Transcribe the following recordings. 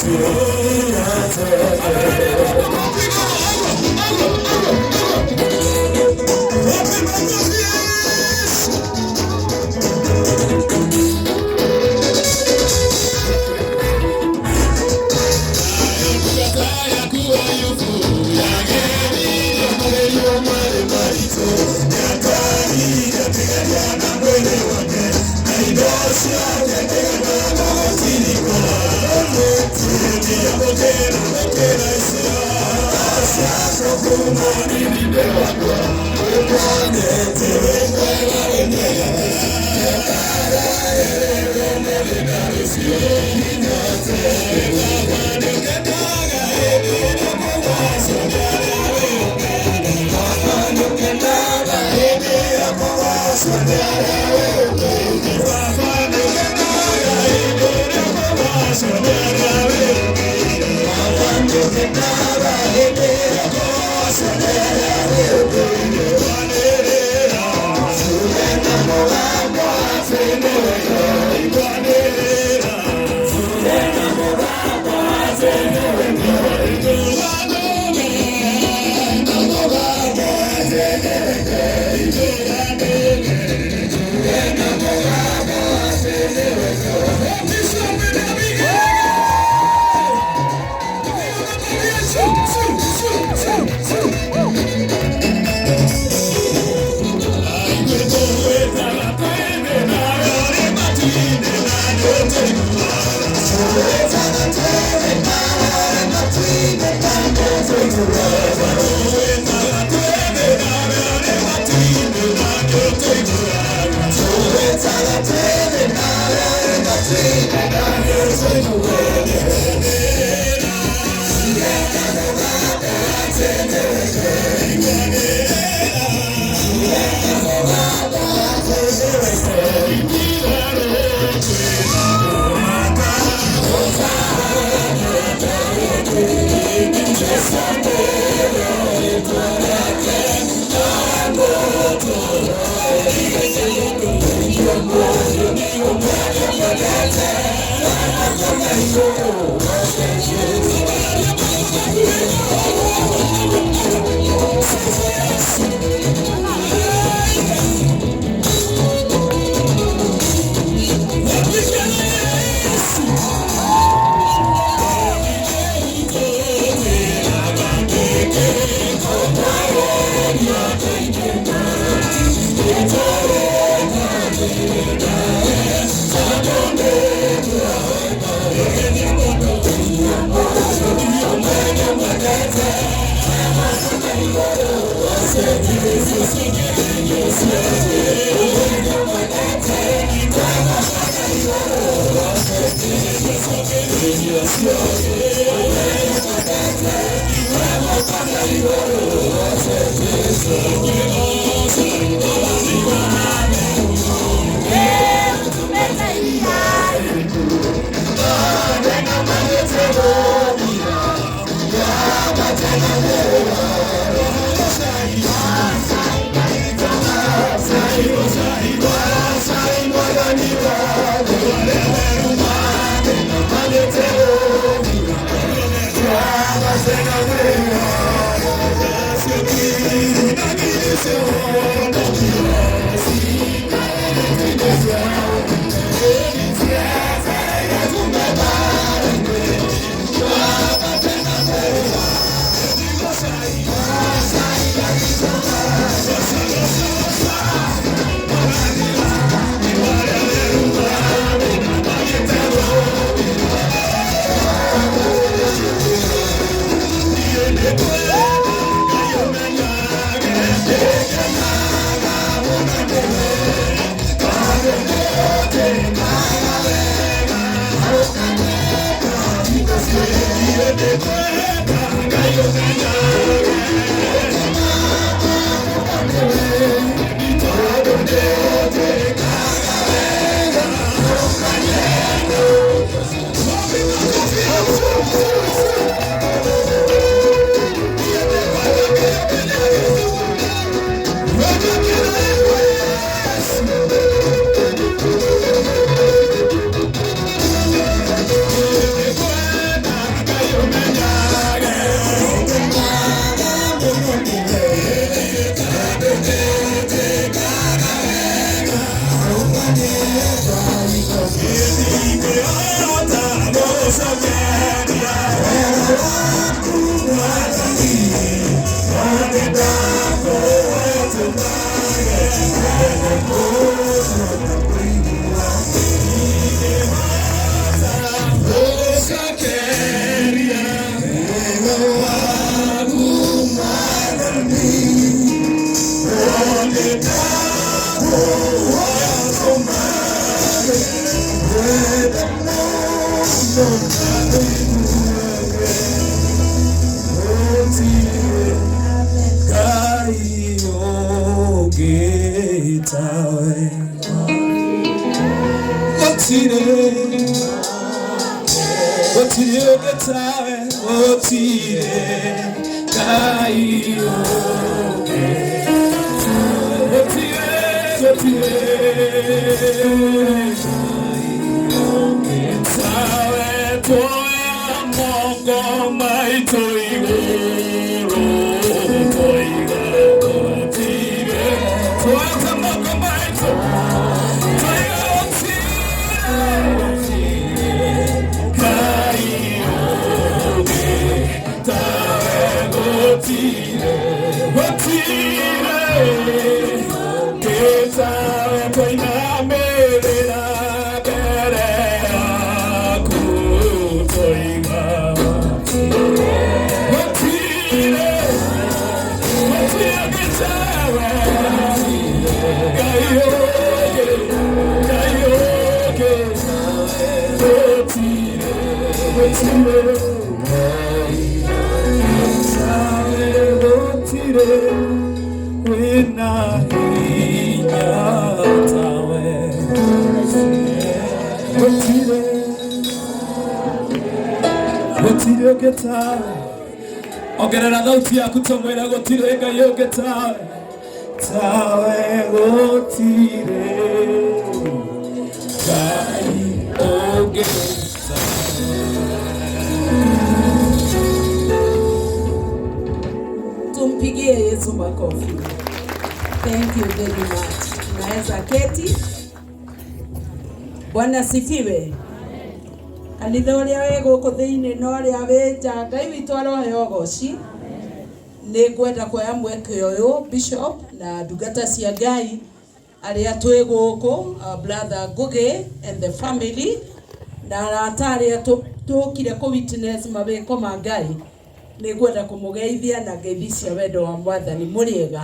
Yeah. Ongerera thauti yaku tũmwĩre gũtirĩ Ngai ũngĩ tawe tawe gũtirĩ Ngai ũngĩ. Tumpigie Yesu makofi. Thank you very much. Naweza keti. Bwana sifiwe. Kanitha ũrĩa wĩ gũkũ thĩinĩ na ũrĩa wĩ nja, Ngai witũ aroheo ũgoci. Nĩ ngwenda kuoya mweke ũyũ Bishop na ndungata cia Ngai arĩa twĩ gũkũ, brother Ngugi and the family na arata arĩa tũkire kũ witness mawĩko ma Ngai. Nĩ ngwenda kũmũgeithia na ngeithi cia wendo wa Mwathani. Mũrĩega?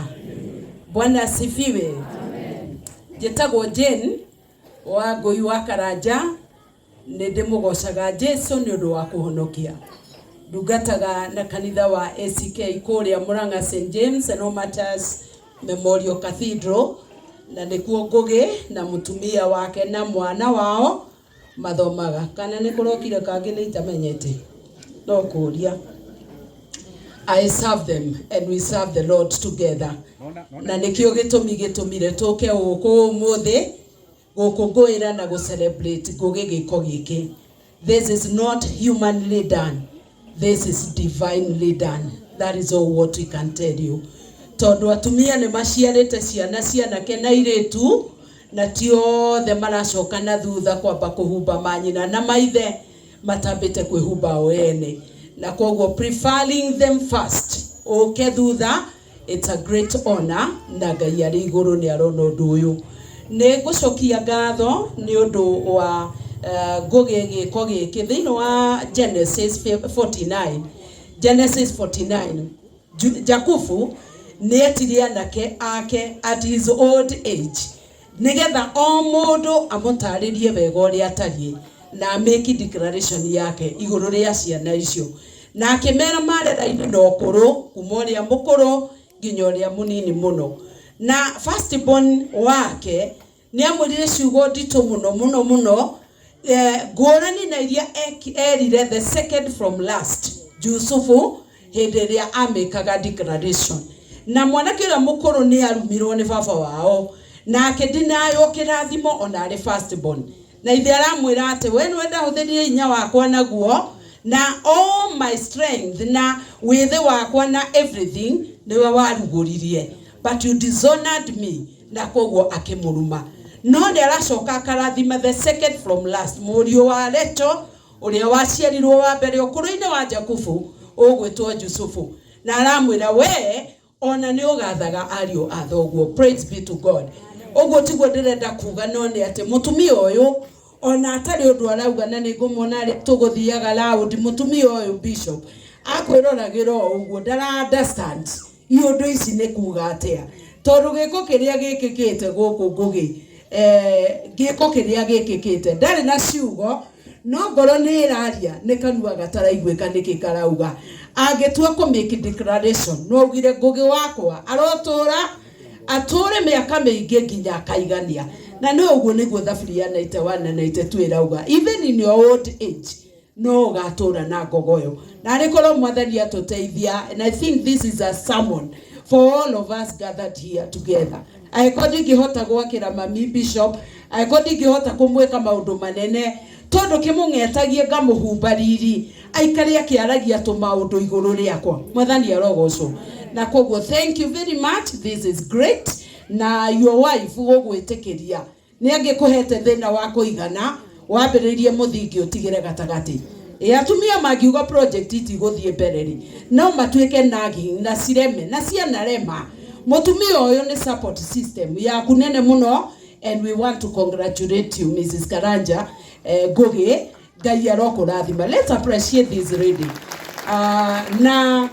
Bwana asifiwe. Njĩtagwo Jane wa Ngũi wa Karanja. Nĩ ndĩmũgocaga Jesu nĩ ũndũ wa kũhonokia. Ndungataga na kanitha wa ACK kũrĩa Murang'a St James and All Martyrs Memorial Cathedral, na nĩkuo Ngũgĩ na mũtumia wake na mwana wao mathomaga. Kana nĩ kũrokire kangĩ nĩ itamenyete, no kũria. I serve them and we serve the Lord together. Na nĩkĩo gĩtũmi gĩtũmire tũke gũkũ ũmũthĩ gũkũngũĩra na gũ celebrate Ngũgĩ gĩko gĩkĩ. This is not humanly done. This is divinely done. That is all what we can tell you. Tondũ atumia nĩ maciarĩte ciana cianake na airĩtu, na ti othe maracoka na thutha kwamba kũhumba manyina na maithe matambĩte kwĩhumba o ene, na koguo preferring them first ũke thutha, it's a great honor, na Ngai arĩ igũrũ nĩ arona ũndũ ũyũ. Nĩ ngũcokia ngatho nĩ ũndũ wa Ngũgĩ gĩko gĩkĩ. Thĩinĩ wa Genesis 49, Genesis 49, Jakubu nĩ etirie anake ake at his old age nĩgetha o mũndũ amũtarĩrie wega ũrĩa atariĩ na make declaration yake igũrũ rĩa ciana icio, na akĩmera mareraine na ũkũrũ kuma ũrĩa mũkũrũ nginya ũrĩa mũnini mũno. Na first born wake nĩ amwĩrire ciugo nditũ mũno mũno mũno, ngũrani na iria erire the second from last, Jusufu, hĩndĩ ĩrĩa amĩkaga declaration. Na mwanake ũrĩa mũkũrũ nĩ arumirwo nĩ baba wao na akĩdinaywo kĩrathimo ona arĩ first born, na ithe aramwĩra atĩ we nĩwe ndahũthĩrire hinya wakwa naguo na all my strength na wĩthĩ wakwa na everything nĩwe warugũririe, but you dishonored me. Na koguo akĩmũruma. No nĩ aracoka akarathima the second from last, mũriũ wa Recho ũrĩa waciarirwo wa mbere ũkũrũ-inĩ wa Jakubu, ũgwĩtwo Jusufu, na aramwĩra we Ona nĩ ũgathaga ariũ a thoguo. Praise be to God. Ũguo tiguo ndĩrenda kuga, no nĩ atĩ mũtumia ũyũ ona atarĩ ũndũ arauga, na nĩ ngũmuona tũgũthiaga round. Mũtumia ũyũ, bishop, akwĩroragĩra o ũguo, ndara understand iũndũ ici nĩ kuga atĩa, tondũ gĩko kĩrĩa gĩkĩkĩte gũkũ Ngũgĩ, gĩko kĩrĩa gĩkĩkĩte, ndarĩ na ciugo, no ngoro nĩ ĩraria, nĩ kanua gataraiguĩka nĩkĩ karauga. Angĩtua kũ make declaration, no augire, "Ngũgĩ wakwa arotũra, atũre mĩaka mĩingĩ nginya akaigania." Na nĩ ũguo nĩguo thaburi ya 91 na 92 ĩrauga, even in your old age no ũgatũra na ngogoyo. Na arĩ korwo Mwathani atũteithia. And I think this is a sermon for all of us gathered here together. Angĩkorwo ndingĩhota gwakĩra mami, bishop, angĩkorwo ndingĩhota kũmwĩka maũndũ manene, tondũ kĩmũng'etagie ngamũhumba riri, aikare akĩaragia tũmaũndũ igũrũ rĩakwa. Mwathani arogocwo. Na koguo thank you very much, this is great. Na your wife gũgwĩtĩkĩria, nĩ angĩkũhete thĩna wa kũigana, wambĩrĩirie mũthingi ũtigĩre gatagatĩ. Ĩ atumia mangiuga project itigũthiĩ mbere rĩ, no matuĩke nagging na cireme na cianarema. Mũtumia ũyũ nĩ support system yaku nene mũno, and we want to congratulate you, Mrs. Karanja Ngugi. Ngai arokũrathima. Let's appreciate this lady. Na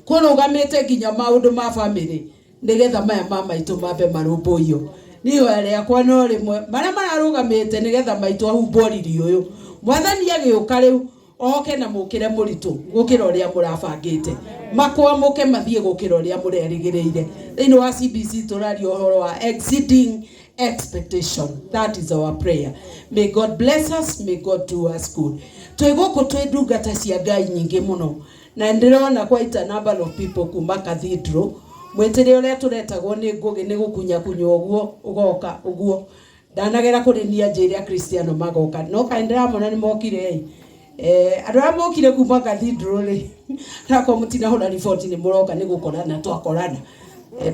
kũrũgamĩte nginya maũndũ ma family nĩgetha maya ma maitũ mambe marũmbũiyo. Niĩ ihoya rĩakwa no rĩmwe, marĩa mararũgamĩte nĩgetha maitũ ahumbwo riri ũyũ, Mwathani agĩũka rĩu oke na mũkĩre mũritũ gũkĩra ũrĩa mũrabangĩte, makwamũke mathiĩ gũkĩra ũrĩa mũrerĩgĩrĩire. Thĩinĩ wa CBC tũraria ũhoro wa exceeding expectation. That is our prayer. May God bless us, may God do us good. Twĩ gũkũ twĩ ndungata cia Ngai nyingĩ mũno, na ndĩrona quite a number of people kuma cathedral. Mwĩtĩre ũrĩa tũretagwo nĩ Ngũgĩ nĩ gũkunyakunya ũguo ũgoka ũguo, ndanagera kũrĩ niĩ anjĩre akristiano magoka, no kaĩ ndĩramona nĩ mokire ĩ. Andũ arĩa mokire kuma cathedral rĩ, nakorwo mũtinahũra riboti nĩ mũroka, nĩ gũkorana twakorana.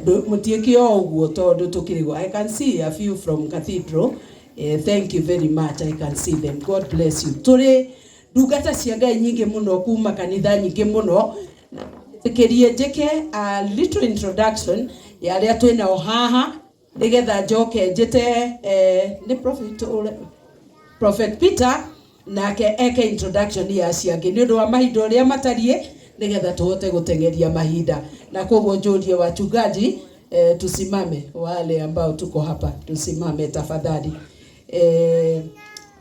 Mũtiĩke o ũguo tondũ tũkĩrĩgwo. I can see a few from cathedral. Thank you very much, I can see them. God bless you. Tũrĩ ndungata cia Ngai nyingĩ mũno kuma kanitha nyingĩ mũno. Ĩkĩrie njĩke a little introduction ya arĩa twĩnao haha, nĩgetha njoke njĩte nĩ prophet, Prophet Peter, nake eke introduction ya acio angĩ nĩ ũndũ wa mahinda ũrĩa matariĩ, nĩgetha tũhote gũteng'eria mahinda. Na koguo njũrie wachungaji, tusimame. Wale ambao tuko hapa, tusimame tafadhali,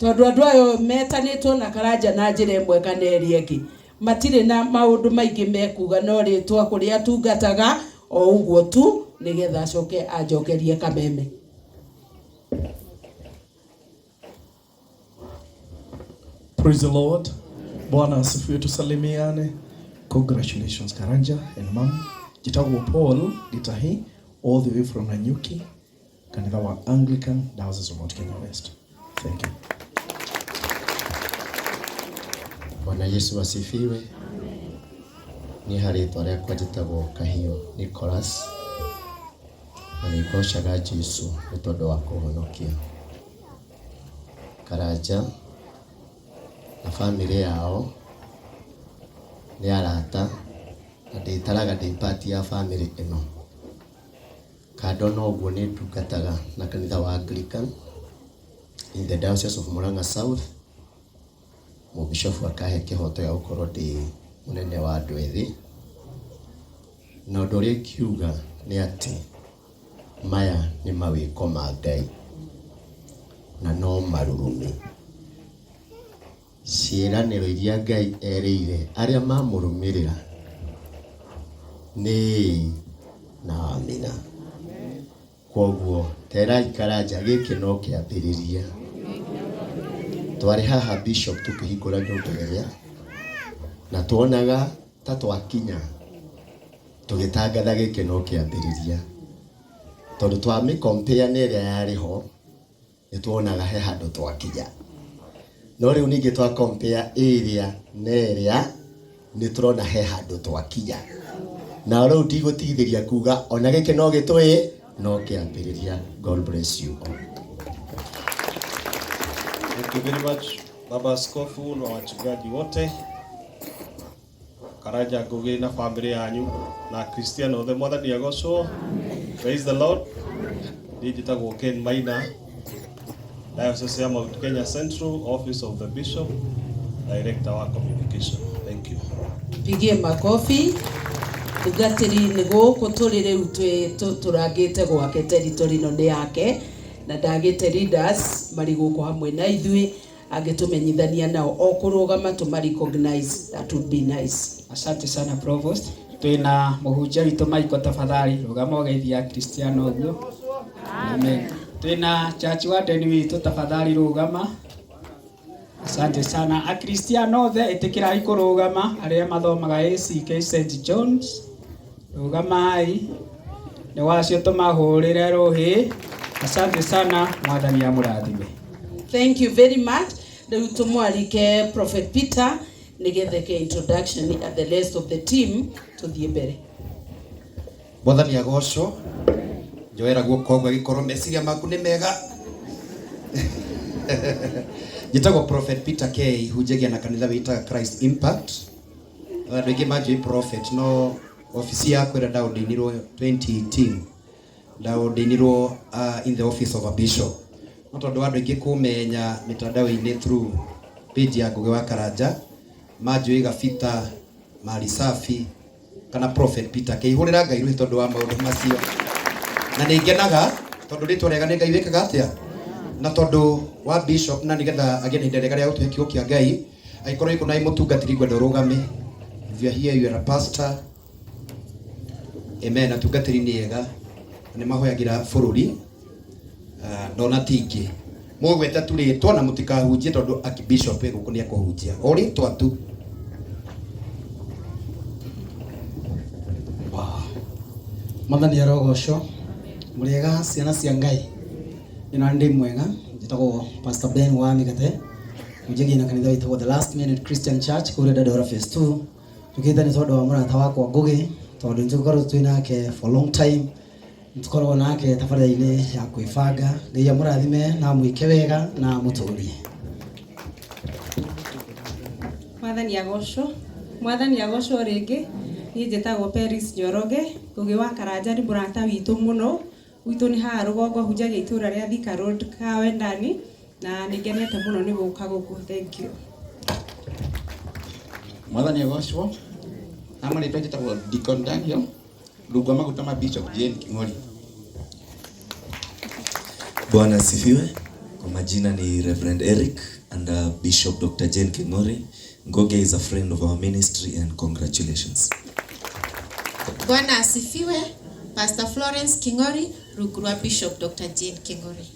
tondũ andũ ayo metanĩtwo na Karanja na njĩra ĩmwe kana ĩrĩa ĩngĩ, matirĩ na maũndũ maingĩ mekuga, no rĩtwa kũrĩa atungataga o ũguo tu, nĩgetha acoke anjokerie kameme. Praise the Lord. Bwana asifiwe, tusalimiane. Congratulations, Karanja and mom. Njĩtagwo Paul Gitahi, all the way from Nanyuki, kanitha wa Anglican, Diocese of Mount Kenya West. Thank you. Bwana Yesu asifiwe. Niĩ harĩ rĩtwa rĩakwa njĩtagwo Kahiũ Nicholas, na nĩ ngocaga Jesu nĩ tondũ wa kũhonokia. Karanja na bamĩrĩ yao nĩ arata, na ndĩtaraga ndĩ part ya bamĩrĩ ĩno. Kando na ũguo, nĩ ndungataga na kanitha wa Anglican in the Diocese of Murang'a South. Mũbishofu akahe kĩhoto gĩa gũkorwo ndĩ mũnene wa andũ ethĩ. Na ũndũ ũrĩa ingiuga nĩ atĩ maya nĩ mawĩko ma Ngai na no marurumĩ. Ciĩranĩro iria Ngai erĩire arĩa mamũrũmĩrĩra nĩ ĩĩ na amina. Kwoguo terai Karanja, gĩkĩ no kĩambĩrĩria. Twarĩ haha, bishop, tũkĩhingũra nyũmba ĩrĩa na tuonaga ta twakinya, tũgĩtangatha gĩkĩ no kĩambĩrĩria, tondũ twamĩ compare na ĩrĩa yarĩ ho, nĩ tuonaga he handũ twakinya. No rĩu ningĩ twa compare ĩrĩa na ĩrĩa, nĩ tũrona he handũ twakinya. Na rĩu ndigũtigithĩria kuga ona gĩkĩ no gĩtũĩ no kĩambĩrĩria. God bless you all. Thank you very much, Baba Askofu na wachungaji wote. Karanja Ngugi na family yanyu na Christian othe mwathani agocwo. Praise the Lord. Niĩ njĩtagwo Ken Maina, Diocese ya Mount Kenya Central, Office of the Bishop, Director wa Communication. Thank you. Pigie makofi. Tungatĩri nĩ gũkũ tũrĩ rĩu tũrangĩte gwake territory ĩno nĩ yake na ndagĩte leaders marĩ gũkũ hamwe na ithuĩ angĩtũmenyithania nao o kũrũgama tũma recognize, that would be nice. Asante sana, Provost. Twina mũhunjia witũ Michael, tafadhali rũgama ũgeithia Kristiano ũguo. Amen. Twina church warden witũ, tafadhali rũgama. Asante sana. Akristiano othe ĩtĩkĩrai kũrũgama arĩa mathomaga ACK St John's, rũgamai nĩ wacio tũmahũrĩre rũhĩ. Asante sana, mwathani amũrathime. Thank you very much. Rĩu tũmwarike Prophet Peter nĩgetha ke introduction at the rest of the team tũthiĩ mbere. Mwathani agocwo. Njoera guoko ũguo agĩkorwo meciria maku nĩ mega. Njĩtagwo Prophet Peter K, hunjagia na kanitha wĩtaga Christ Impact. Andũ aingĩ manjũĩ prophet, no ofici yakwa ĩrĩa ndaordainirwo 2018, ndaordainirwo in the office of a bishop, no tondũ wa andũ aingĩ kũmenya mĩtandao-inĩ through page ya Ngugi wa Karanja, manjũĩ Gabita Mali Safi kana Prophet Peter K. Hũrĩra Ngai rũhĩ tondũ wa maũndũ macio, na nĩ ngenaga tondũ rĩtwa rĩega nĩ Ngai wĩkaga atĩa, na tondũ wa bishop, na nĩgetha agĩe na ihinda rĩega rĩa gũtũhe kiugo kĩa Ngai. Angĩkorwo wĩ na mũtungatĩri, ngwenda ũrũgame. If you are here, you are a pastor, amen. Atungatĩri nĩ ega na nĩ mahoyagĩra bũrũri. Ndona tingĩ mũgweta tu rĩtwa na mũtikahunjie tondũ archbishop wĩ gũkũ nĩ ekũhunjia o rĩtwa tu. Mwathani arogocwo. Mũrĩega ciana cia Ngai? Ĩno ndĩ mwega. Njĩtagwo Pastor Ben wa Mĩgate, hunjagia na kanitha wĩtagwo The Last Minute Christian Church kũrĩa Dandora Phase 2. Njũkĩte nĩ tondũ wa mũrata wakwa Ngugi, tondũ nĩtũgũkorwo twĩ nake for long time, nĩtũkoragwo nake tabarĩra-inĩ ya kwĩbanga. Ngai amũrathime na amwĩke wega na amũtũrie. Mwathani agocwo. Mwathani agocwo rĩngĩ. Niĩ njĩtagwo Peris Njoroge. Ngugi wa Karanja nĩ mũrata witũ mũno. Gwitũ nĩ haha rũgongo, hunjagia itũra rĩa Thika Road Kawendani, na nĩ ngenete mũno nĩ gũka gũkũ. Thank you. Mwathani agocwo. Ama rĩtwa njĩtagwo Deacon Daniel rungu wa maguta ma Bishop Jane King'ori. Bwana asifiwe. Kwa majina ni Reverend Eric and Bishop Dr. Jane King'ori. Ngoge is a friend of our ministry and congratulations. Bwana asifiwe. Pastor Florence King'ori, rungu rwa Bishop Dr. Jane King'ori.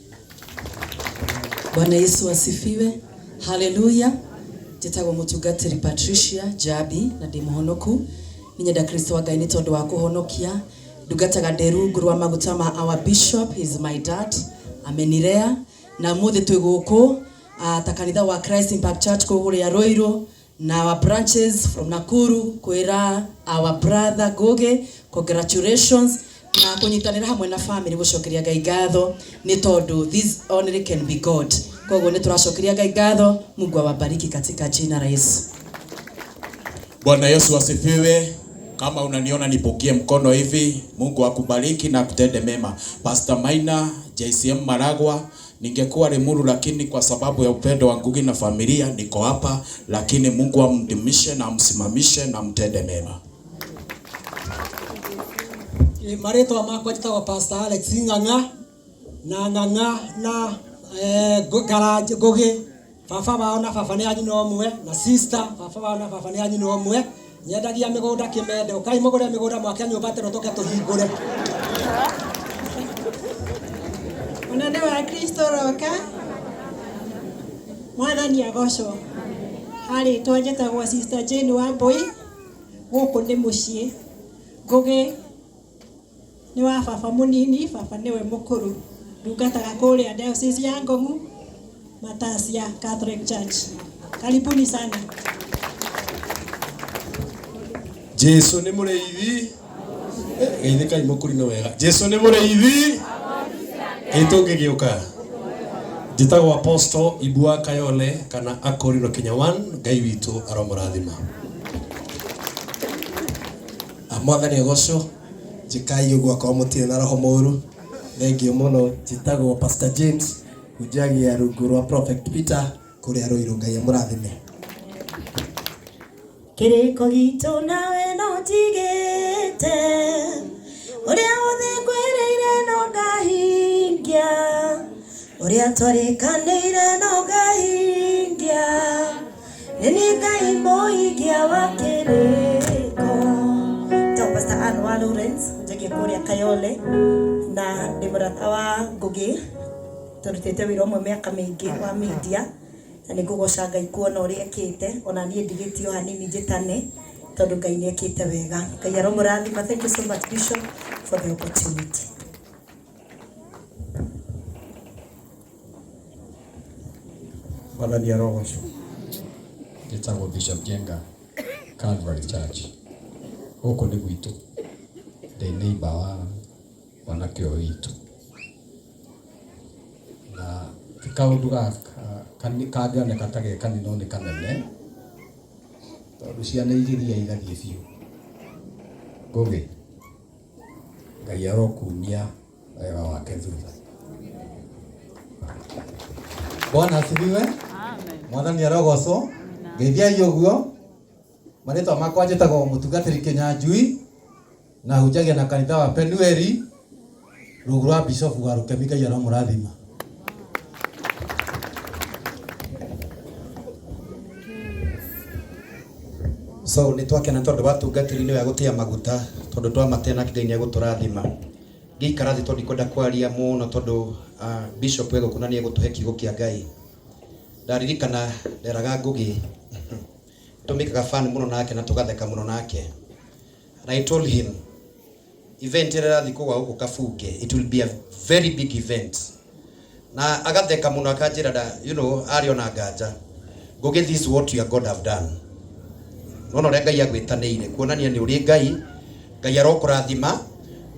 Bwana Yesu asifiwe. Haleluya. Njĩtagwo mũtungatĩri Patricia Jabi na ndĩ mũhonoku. Nĩ Kristo wa Ngai nĩ tondũ wa kũhonokia. Ndungataga ndĩ rungu rwa maguta ma our bishop, he is my dad. Amenilea na mũthĩ twĩ gũkũ ta kanitha wa Christ Impact Church kũrĩa Ruiru na our branches from Nakuru kwĩra our brother Ngugi congratulations na kũnyitanĩra hamwe na family gũcokeria Ngai ngatho nĩ tondũ this only can be God. Koguo nĩ tũracokeria Ngai ngatho. Mungu awabariki katika jina la Yesu. Bwana Yesu asifiwe. Kama unaniona nipungie mkono hivi, Mungu akubariki na akutende mema. Pastor Maina, JCM Maragwa, ningekuwa Limuru lakini kwa sababu ya upendo wa Ngugi na familia niko hapa, lakini Mungu amdumishe na amsimamishe na amtende mema. Marĩtwa makwa njĩtagwo Pastor Alex Ng'ang'a na Ng'ang'a na Garage Ngugi, baba wao na baba nĩ a nyina ũmwe, na sister baba wao na baba nĩ a nyina ũmwe. Nyendagia mĩgũnda Kĩmende. Ũkai mũgũre mĩgũnda, mwake nyũmba teno tũke tũhingũre. Mũnene wa Kristo roka. Mwathani agocwo. Harĩtwa njĩtagwo Sister Jane Wambui. Gũkũ nĩ mũciĩ. Ngugi nĩ wa baba mũnini, baba nĩwe mũkũrũ. Ndungataga kũrĩa Diocese ya Ngong'u, Matasia Catholic Church. Karibuni sana. Jesu nĩ mũrĩithi. Geithĩkai mũkũrinũ wega. Jesu nĩ mũrĩithi. Ĩ tũngĩgĩũka. Njĩtagwo Apostle Ibua Kayole kana Akorino Kenya 1. Ngai witũ aromũrathima. Mwathani agocwo. Njĩkai ũguo akorwo mũtirĩ na roho mũru. Thengiũ mũno. Njĩtagwo Pastor James, hunjagia rungu rwa Prophet Peter kũrĩa Ruiru. Ngai amũrathime. Kĩrĩko gitũ nawe no njigĩte, ũrĩa wothe ngwĩrĩire no ngahingia, ũrĩa twarĩkanĩire no ngahingia, nĩ niĩ Ngai mũhingia wa kĩrĩko. Njĩtagwo Pastor Ann wa Lawrence, njagia kũrĩa Kayole, na ndĩ mũrata wa Ngũgĩ, tũrutĩte wĩra ũmwe mĩaka mĩingĩ wa media, na nĩ ngũgoca Ngai kuona ũrĩa ekĩte, ona niĩ ndigĩtio hanini njĩtane, tondũ Ngai nĩ ekĩte wega. Ngai aromũrathima. Thank you so much, Bishop, for the opportunity. Mwathani arogocwo. Njĩtagwo Bishop Jenga, Calvary Church. Gũkũ nĩ gwitũ, ndĩ neighbor wa mwanake ũyũ witũ, na ti kaũndũ kangĩoneka ta ge kanini no nĩ kanene, tondũ ciana igĩthiaga igathiĩ biũ. Ngũgĩ, Ngai arokumia wega wake thutha. Bwana asifiwe. Mwathani arogocwo. Ngeithiai ũguo. Marĩtwa makwa njĩtagwo mũtungatĩri Kĩnyanjui, na hunjagia na kanitha wa Penueli rungu rwa Bishop wa Rukemi. Ngai aromũrathima. So nĩ twakena tondũ watungatĩri nĩ wega gũtĩa maguta, tondũ twamatea nake Ngai nĩ egũtũrathima. Ngĩikara thĩ tondũ ndikwenda kwaria mũno, tondũ Bishop egũkũ na nĩ egũtũhe kiugo kĩa Ngai. Ndaririkana nderaga Ngũgĩ tũmĩkaga fun mũno nake na tũgatheka mũno nake, and I told him event ĩrĩa ĩrathiĩ kũgwa gũkũ Kabunge, it will be a very big event, na agatheka mũno akanjĩra da arĩ ona nganja. Ngũgĩ, this is what your God have done. Nona ũrĩa Ngai agwĩtanĩire kuonania nĩ ũrĩ Ngai. Ngai arokũrathima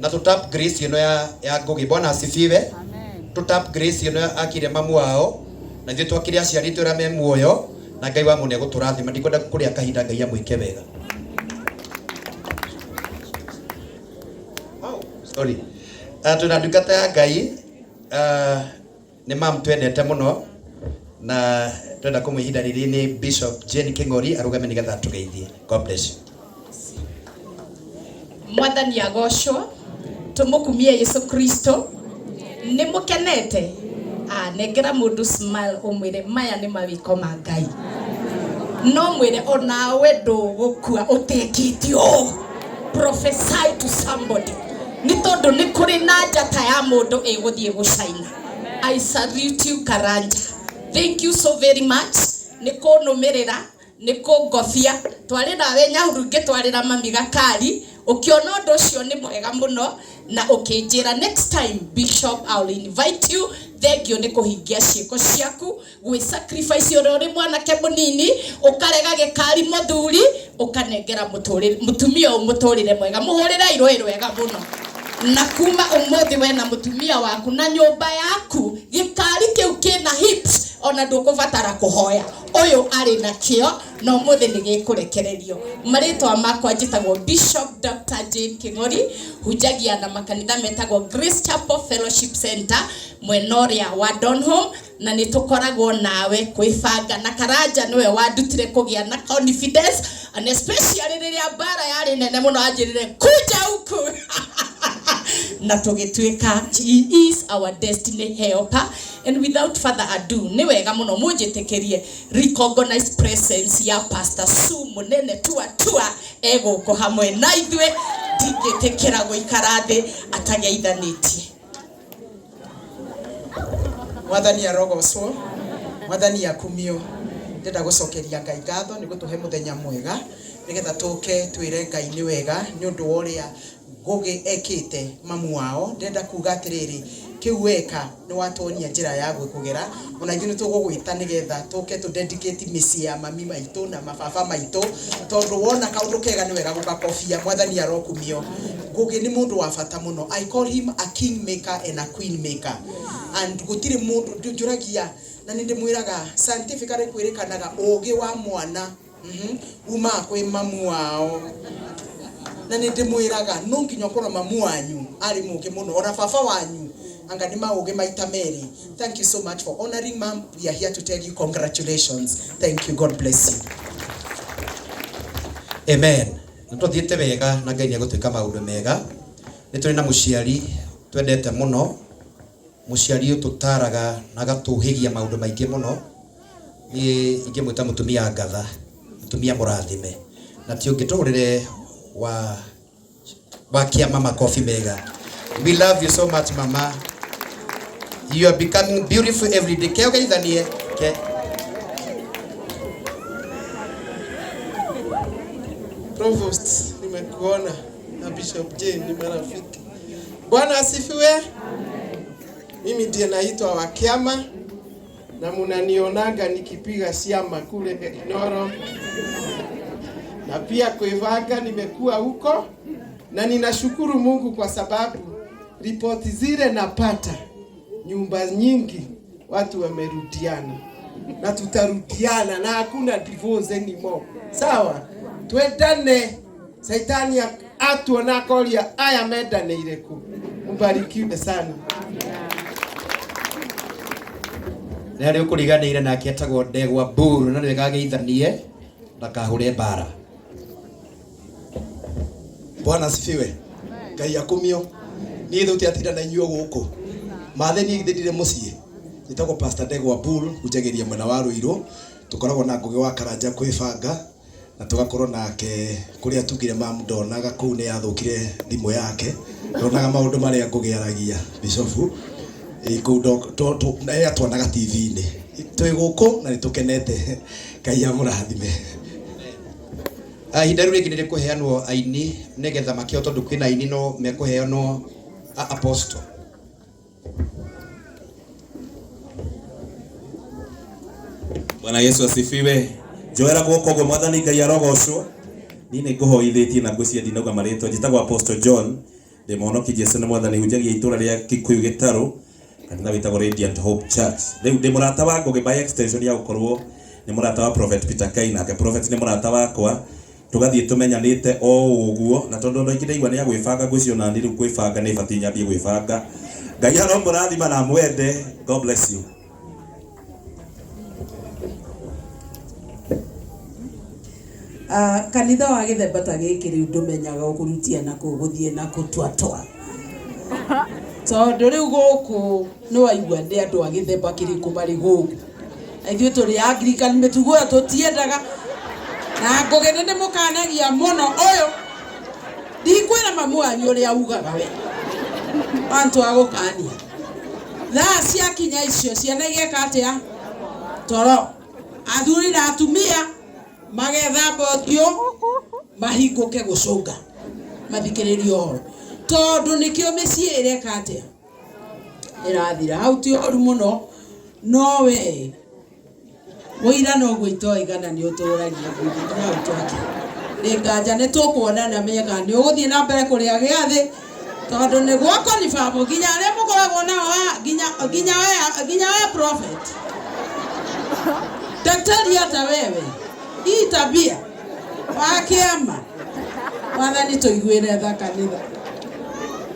na tũ tap grace ĩno ya Ngũgĩ. Bwana asifiwe. Tũ tap grace ĩno akire mamu wao, na ithuĩ twakire aciari itũ arĩa me muoyo, na Ngai wa mũno egũtũrathima. Ndikwenda kũrĩa kahinda. Ngai amwĩke wega. Sorry. Twĩna ndungata ya Ngai, nĩ mam twendete mũno na twenda kũmũ ihinda rĩrĩ nĩ Bishop Jane King'ori arũgame nĩgetha atũgeithie. God bless you. Mwathani agocwo. Tumukumie Yesu Kristo. Nĩ mũkenete? Ah, nengera mũndũ smile, ũmwĩre maya nĩ mawĩko ma Ngai. No mwĩre onawe ndũgũkua ũtekĩte ũũ. Prophesy to somebody, nĩ tondũ nĩ kũrĩ na njata ya mũndũ ĩgũthiĩ gũcaina. I salute you, Karanja. Thank you so very much nĩ kũnũmĩrĩra, nĩ kũngobia. Twarĩ nawe Nyahuru ngĩtwarĩra mami gakari, ũkĩona ũndũ ũcio nĩ mwega mũno na ũkĩnjĩra, "Next time, Bishop, I'll invite you." Thank you nĩ kũhingia ciĩko ciaku, gwĩ sacrifice ũrĩa ũrĩ mwanake mũnini ũkarega gĩkari mũthuri, ũkanengera mũtũrĩre mũtumia ũyũ mũtũrĩre mwega. Mũhũrĩre irũĩ rwega mũno. Na kuma ũmũthĩ we na mũtumia waku na nyũmba yaku, gĩkari kĩu kĩna hips, ona ndũkũbatara kũhoya. Ũyũ arĩ nakĩo na ũmũthĩ nĩ gĩkũrekererio. Marĩtwa makwa njĩtagwo Bishop Dr Jane King'ori, hunjagia na makanitha metagwo Grace Chapel Fellowship Center mwena ũrĩa wa Donholm, na nĩ tũkoragwo nawe kwĩbanga na Karanja nĩwe wandutire kũgĩa na confidence, and especially rĩrĩa mbara yarĩ nene mũno, anjĩrire kuja huku na tũgĩtuĩka. He is our destiny helper, and without further ado, nĩ wega mũno mũnjĩtĩkĩrie recognize presence ya Pastor Sue mũnene tua tua egũkũ hamwe na ithuĩ. Ndingĩtĩkĩra gũikara thĩ atageithanĩtie. Mwathani arogocwo. Mwathani akumio. Ndĩrenda gũcokeria Ngai ngatho nĩ gũtũhe mũthenya mwega nĩgetha tũke twĩre Ngai nĩ wega nĩ ũndũ wa ũrĩa Ngũgĩ ekĩte mamu wao. Ndĩrenda kuga atĩrĩrĩ, kĩu weka nĩ watuonia njĩra ya gwĩkũgera, ona ithuĩ nĩ tũgũgwĩta nĩgetha tũke tũ dedicate mĩciĩ ya mami maitũ na mababa maitũ, tondũ wona kaũndũ kega nĩ wega gũgakobia. Mwathani arokumio. Ngũgĩ nĩ mũndũ wa bata mũno. I call him a king maker and a queen maker, and gũtirĩ mũndũ njũragia na nĩ ndĩmwĩraga scientifically kwĩrĩkanaga ũgĩ wa mwana umaga kwĩ mamu wao. Na nĩ ndĩmwĩraga no nginya ũkorwo mamu wanyu arĩ mũũgĩ mũno, ona baba wanyu anga nĩ maũgĩ maita merĩ. Thank you so much for honoring mom. We are here to tell you congratulations. Thank you. God bless you. Amen. Nĩ tũthiĩte wega na Ngai nĩ egũtwĩka maũndũ mega. Nĩ tũrĩ na mũciari twendete mũno, mũciari ũtũtaraga na agatũhĩgia maũndũ maingĩ mũno. Niĩ ingĩmwĩta mũtumia ngatha, mũtumia mũrathime. Na ti ũngĩ tũhũrĩre wa kĩama makobi mega. We love you so much, mama. You are becoming beautiful every day. Ke ũgeithanie. Ke. Provost, nimekuona na Bishop Jane ni marafiki. Bwana asifiwe. Mimi ndiye naitwa Wakiama na munanionaga nikipiga siama kule Inoro na pia Kuivanga, nimekuwa huko na ninashukuru Mungu kwa sababu ripoti zile napata, nyumba nyingi watu wamerudiana na tutarudiana na hakuna divorce anymore. Sawa, twendane. Saitani atuona akoria aya mendanĩire kũ. Mbarikiwe sana. Na harĩ ũkũriganĩire nake etagwo Ndegwa Mburu na nĩwega ageithanie ndakahũre mbara. Bwana asifiwe. Ngai akumio. Niĩ thũ atinda na inyuĩ gũkũ. Mathe niĩ githĩ ndirĩ mũciĩ. Njĩtagwo Pastor Ndegwa Bull, hunjagĩria mwena wa Ruiru. Tũkoragwo na Ngũgĩ wa Karanja kwĩbanga na tũgakorwo nake kũrĩa tugire mamu ndonaga kũu nĩ yathũkire thimũ yake. Ndonaga maũndũ marĩa Ngũgĩ aragia Bishofu. Kũu atuonaga TV-inĩ. Twĩ gũkũ na nĩ tũkenete. Ngai amũrathime. Ihinda rĩu rĩngĩ nĩ rĩkũheanwo aini nĩgetha makĩo tondũ kwĩna aini no mekũheanwo apostle. Bwana Yesu asifiwe. Njoera guoko ũguo mwathani Ngai arogocwo. Niĩ nĩ ngũhoithĩtie na ngwĩciria ndinauga marĩtwa. Njĩtagwo Apostle John, ndĩ mũhonoki Jesu nĩ mwathani, hunjagia itũra rĩa Kikuyu Gĩtarũ, kanitha wĩtagwo Radiant Hope Church. Rĩu ndĩ mũrata wa Ngũgĩ by extension ya gũkorwo nĩ mũrata wa Prophet Peter Kai, nake Prophet nĩ mũrata wakwa. Tũgathiĩ tũmenyanĩte o ũguo, na tondũ andũ aingĩ ndaigua nĩ agwĩbanga, ngwĩciria ona niĩ rĩu kwĩbanga nĩ batiĩ nyambie gwĩbanga. Ngai aromũrathima na amwende. God bless you. Kanitha wa gĩthemba ta gĩkĩ rĩu ndũmenyaga ũkũrutia na kũ gũthiĩ na kũ twatwa, tondũ rĩu gũkũ nĩ waigua nĩ andũ a gĩthemba kĩrĩkũ marĩ gũkũ. Na ithuĩ tũrĩ Anglican, mĩtugo ĩyo tũtiendaga, na Ngũgĩ nĩ ndĩmũkanagia mũno. Ũyũ ndikwĩra mamu wanyu ũrĩa ugaga we antũ agũkania thaa ciakinya icio ciana igeka atĩa toro, athuri na atumia magethamba ũthiũ mahingũke gũcũnga mathikĩrĩrie ũhoro, tondũ nĩkĩo mĩciĩ ĩreka atĩa ĩrathira. Hau ti ũru mũno, no we wũira noguo itoigana nĩ ũtũragia nguthi hau twake nĩ nganja nĩ tũkuonana mĩaka nĩ ũgũthiĩ na mbere kũrĩa gĩathĩ, tondũ nĩ gwako ni babo nginya arĩa mũkoragwo nao haha, nginya we prophet daktari, hata wewe hii tabia wa kĩama wathani tũiguĩre tha kanitha.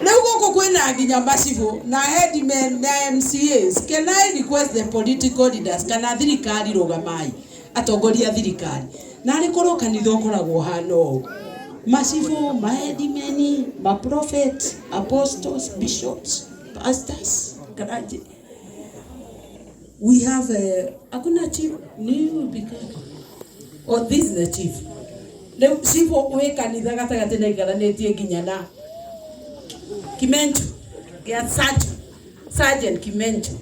Rĩu gũkũ kwĩna nginya macibũ na headmen na MCAs. Can I request the political leaders kana thirikari, rũgamai atongoria a thirikari, na arĩ korwo kanitha ũkoragwo ũhana ũũ, macibũ, maheadmen, maprophet, apostles, bishops, pastors, clergy. We have a, hakuna chief ni become or this is the chief. Rĩu chief wĩ kanitha gatagatĩ na ikaranĩtie nginya na Kimenchu ya Sergeant Kimenchu.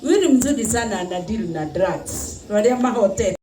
Huyu ni mzuri sana, ana deal na drugs, arĩa mahotete.